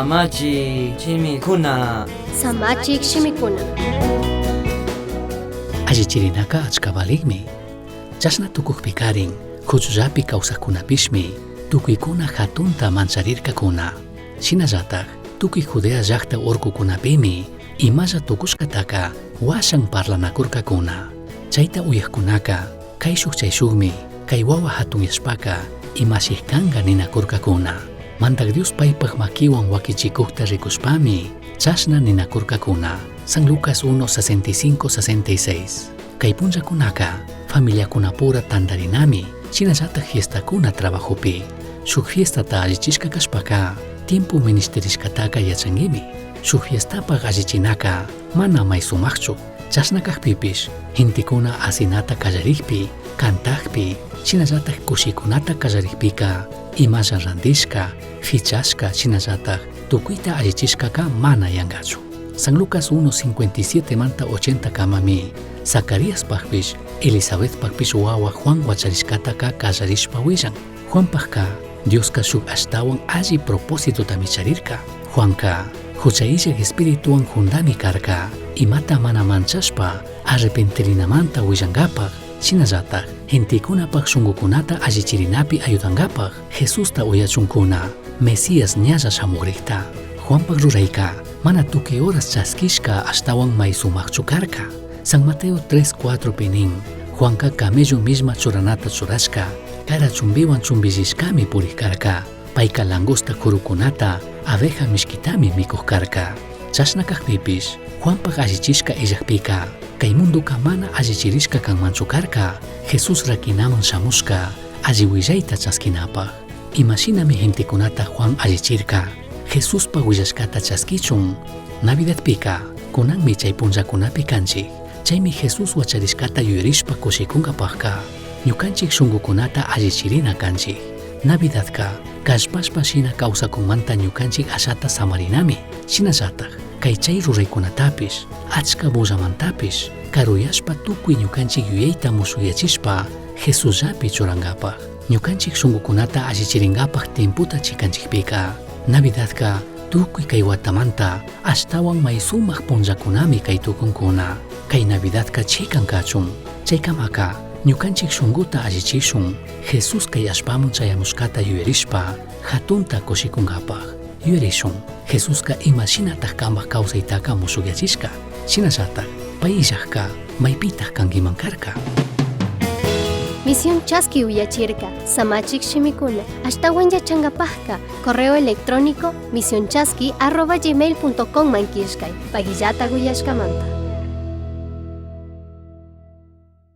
Samachi shimikuna. Samachik shimikuna. Allichirinaca achca valijmi. Chashna tucujpicarin, cuchullapi causajcunapishmi tucuicuna jatunta mancharircacuna. Shinallataj tucui Judea llajta urcucunapimi imalla tucushcataca huashan parlanacurcacuna. Chaita uyajcunaca caishuj chaishujmi cai huahua jatunyashpaca imashij canga ninacurcacuna. Mandaj Dios paipaj maquihuan huaquichicujta ricushpami chashna ninacurcacuna. San Lucas 1, 65, 66. Cai punllacunaca familiacunapura tandarinami, shinallataj fiestacuna trabajopi. Shuj fiestata allichishca cashpaca tiempo minishtirishcataca yachanguimi. Shuj fiestapaj allichinaca mana may sumajchu. Chashna cajpipish gentecuna asinata callarijpi, cantajpi, shinallataj cushicunata callarijpica imalla randishca, fichashca, shinallataj tucuita allichishcaca mana yangachu. San Lucas 1, 57 manta 80 kamami Zacariaspajpish Elisabetpajpish huahua Juan huacharishcataca callarishpa huillan. Juanpajca Diosca shuj ashtahuan alli propósitotami charirca. Juanca jucha illaj espirituhuan jundami carca. Imata mana manchashpa arrepentirinamanta huillangapaj, shinallataj gentecunapaj shungucunata allichirinapi ayudangapaj Jesusta uyachuncuna Mesías ñalla shamugrijta. Juanpaj ruraica mana tucui horas chasquishca ashtahuan may sumajchu carca. San Mateo 3, 4 pi nin, Juanca camello millma churanata churashca, cara chumbihuan chumbillishcami purij carca. Paica langosta curucunata, abeja mishquitami micuj carca. Chashna cajpipish, Juanpaj allichishca illajpica, cai mundoca mana allichirishca canmanchu carca, Jesús raquinaman shamushca, alli huillaita chasquinapaj. Imashinami gentecunata Juan allichirca, Jesuspa huillashcata chasquichun. Navidadpica, cunanmi chay punllacunapi canchij. Chaymi Jesús huacharishcata yuyarishpa cushicungapajca, ñucanchij shungucunata allichirina canchij. Navidadca, callpashpa shina causacunmanta ñucanchij ashata samarinami. Shinallataj, cai chay ruraicunatapish, achca bullamantapish, caruyashpa tucui ñucanchij yuyaita mushuyachishpa, Jesusllapi churangapaj. Ñucanchij shungucunata allichiringapaj tiempota chicanchijpica, Navidadca tucui cai huatamanta ashtahuan may sumaj punllacunami cai tucuncuna. Cai Navidadca chican cachun. Chaicamaca ñucanchij shunguta allichishun, Jesús cai allpaman chayamushcata yuyarishpa, jatunta cushicungapaj. Yuyarishun, Jesusca ima shinataj cambaj causaitaca mushugyachishca. Shinallataj, pai illajca maipitaj canguiman carca. Misión Chaski uyachirca, Samachik shimikuna, ashtahuan yachangapajka, correo electrónico misionchaski@gmail.com man killkay, paguillata uyashkamanta.